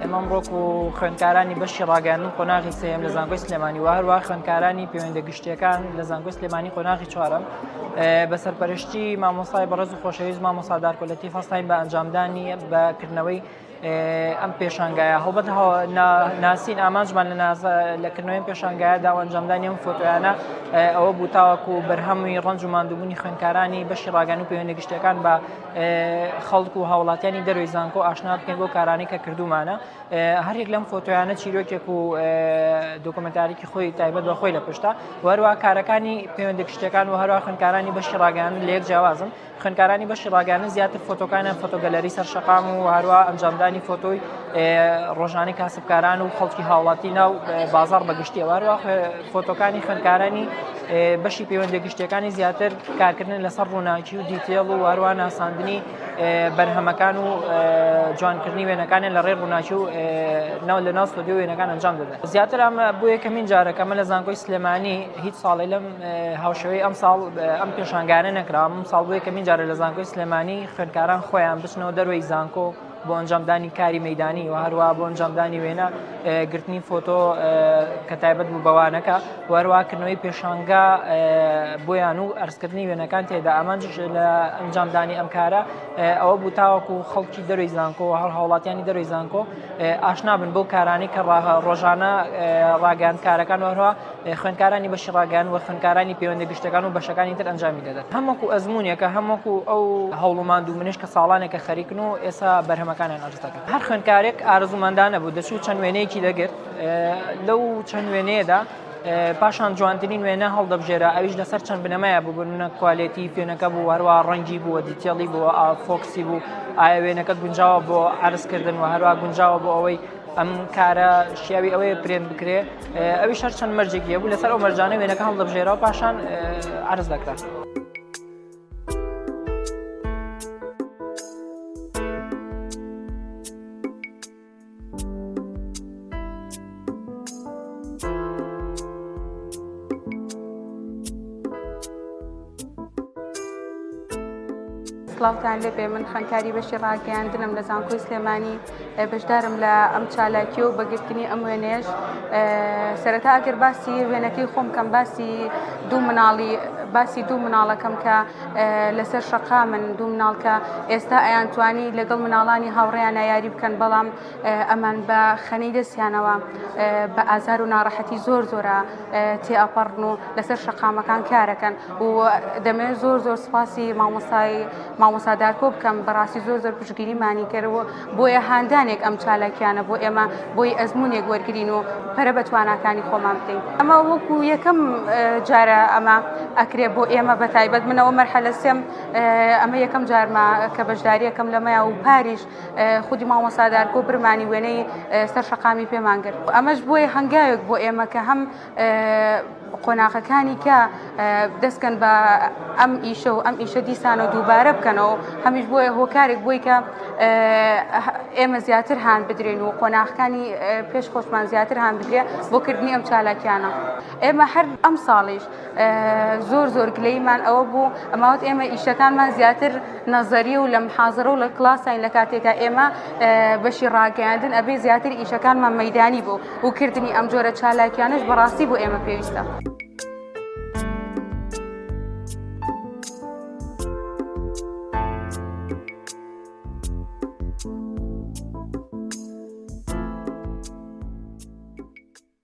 ئێمە ئەمڕۆ وەکو خوێندکارانی بەشی ڕاگەیاندن قۆناغی سێیەم لە زانکۆی سلێمانی و هەروەها خوێندکارانی پەیوەندە گشتیەکان لە زانکۆی سلێمانی قۆناغی چوارەم بە سەرپەرشتی مامۆستای بەڕێز و خۆشەویست مامۆستا دارکۆ لەتیف هەستاین بە ئەنجامدانی بە کردنەوەی ئەم پێشانگایە هەڵبەت ناسین ئامانجمان لە لە کردنەوەی پێشانگایەدا و ئەنجامدانی ئەم فۆتۆیانە ئەوە بوو تاوەکو بەرهەمی ڕەنج و ماندووبوونی خوێندکارانی بەشی ڕاگەیاندن و پەیوەندە گشتیەکان بە خەڵک و هاوڵاتیانی دەروی زانکۆ ئاشنا بکەین بۆ کارانی کە کردومانە هەرێک لەم فۆتۆیانە چیرۆکێک و دۆکۆمنتاریکی خۆی تایبەت بە خۆی لە پشتە وەروە کارەکانی پەیوەندە گشتەکان و هەروە خوێندکارانی بەشی ڕاگەیاندن لە یەک جیاوازن خوێندکارانی بەشی ڕاگەیاندن زیاتر فۆتۆکانیان فۆتۆگەلەری سەر شەقام و هەروە ئەنجامدانی فۆتۆی ڕۆژانەی کاسبکاران و خەڵکی هاوڵاتی ناو بازار بەگشتیەوە هەروە فۆتۆکانی خوێندکارانی بەشی پەیوەندە گشتیەکانی زیاتر کارکردن لەسەر ڕووناکی و detail و هەروە ناساندنی بەرهەمەکان و جوانکردنی وێنەکانیان لە ڕێ ڕووناکی و ناو لە ناو ستۆدیۆ وێنەکان ئەنجام دەدەن زیاتر ئەمە بۆ یەکەمین جارە کە ئەمە لە زانکۆی سلێمانی هیچ ساڵی لەم هاوشێوەی ئەم ساڵ ئەم پێشانگانە نەکرا ئەم ساڵ بۆ یەکەمین جارە لە زانکۆی سلێمانی خوێندکاران خۆیان بچنەوە دەروی زانکۆ بۆ ئەنجامدانی کاری مەدانی و هەروە بۆ ئەنجامدانی وێنە گرتنی فۆتۆ کە تایبەت بوو بەوانەکە وەروە کردنەوەی پێشانگا بۆیان و ئەرزکردنی وێنەکان تێدا ئامانجش لە ئەنجامدانی ئەم کارە ئەوە بوو تاوەکو خەڵکی دەروی زانکۆ هەر هاوڵاتیانی دەروی زانکۆ ئاشنا بن بەو کارانەی کە ڕۆژانە ڕاگەیاندکارەکان و هەروە خوێندکارانی بەشی ڕاگەیاند و خوێندکارانی پەیوەندە گشتەکان و بەشەکانی تر ئەنجامی دەدەن هەم وەکو ئەزموونێکە هەم وەکو ئەو هەوڵ و ماندووبوونەش کە ساڵانێکە خەریکن و ئێستا بەرهەمەکانیان ئەرز دەکەن هەر خوێندکارێک ئارەزوومەندانە بوو دەچوو چەند وێنەیەکی دەگرت لەو چەند وێنەیەدا پاشان جوانترین وێنە هەڵدەبژێرا ئەویش لەسەر چەند بنەمایە بوو بنە quality وێنەکە بوو هەروە ڕەنگی بووە detail ی بووە focus ی بوو ئایا وێنەکە گونجاوە بۆ عەرزکردن و هەروە گونجاوە بۆ ئەوەی ئەم کارە شیاوی ئەوەیە پرێنت بکرێ ئەویش هەر چەند مەرجێکی هەبوو لەسەر ئەو مەرجانە وێنەکە هەڵدەبژێرا و پاشان عەرز دەکرا. سڵاوتان لێبێ من خوێندکاری بەشی ڕاگەیاندنم لە زانکۆی سلێمانی بەشدارم لە ئەم چالاکی و بەگرتنی ئەم وێنەیەش سەرەتا ئەگەر باسی وێنەکەی خۆم کەم باسی دوو مناڵی باسی دوو مناڵەکەم کە لەسەر شەقامن دوو مناڵ کە ئێستا ئەیانتوانی لەگەڵ مناڵانی هاوڕێیانە یاری بکەن بەڵام ئەمان بە خەنەی دەستیانەوە بە ئازار و ناڕەحەتی زۆر زۆرە تێئەپەڕن و لەسەر شەقامەکان کارەکەن و دەمەوێت زۆر زۆر سپاسی مامۆستای مامۆستا دارکۆ بکەم بەڕاستی زۆر زۆر پشتگیریمانی کرد و بۆیە هاندانێک ئەم چالاکیانە بۆ ئێمە بۆی ئەزمونێک وەرگین و پەرە بە تواناکانی خۆمان بدەین ئەمە وەکو یەکەم جارە ئەمە ئەکرێ بۆ ئێمە بە تایبەت منەوە مەرحەلە سێم ئەمە یەکەم جارمە کە بەشداریەکەم لەمەیا و پاریش خودی مامۆستا دارکۆ برمانی وێنەی سەر شەقامی پێمان گرت ئەمەش بۆیە هەنگاوێک بۆ ئێمە کە هەم قۆناغەکانی کە دەستکەن بە ئەم ئیشە و ئەم ئیشە دیسان و دووبارە بکەنەوە هەمیش بۆیە هۆکارێک بۆی کە ئێمە زیاتر هاان بدرێن و قۆناغەکانی پێش خۆشمان زیاتر هاان بدرێ بۆ کردنی ئەم چالاکیانە ئێمە هەر ئەم ساڵیش زۆر زۆر گلەیمان ئەوە بوو ئەماوت ئێمە ئیشەکانمان زیاتر نەزەریە و لە محازرە و لە کلاسین لە کاتێکا ئێمە بەشی ڕاگەیاندن ئەبێ زیاتر ئیشەکانمان مەدانی بوو و کردنی ئەم جۆرە چالاکیانش بەڕاستی بۆ ئێمە پێویستە.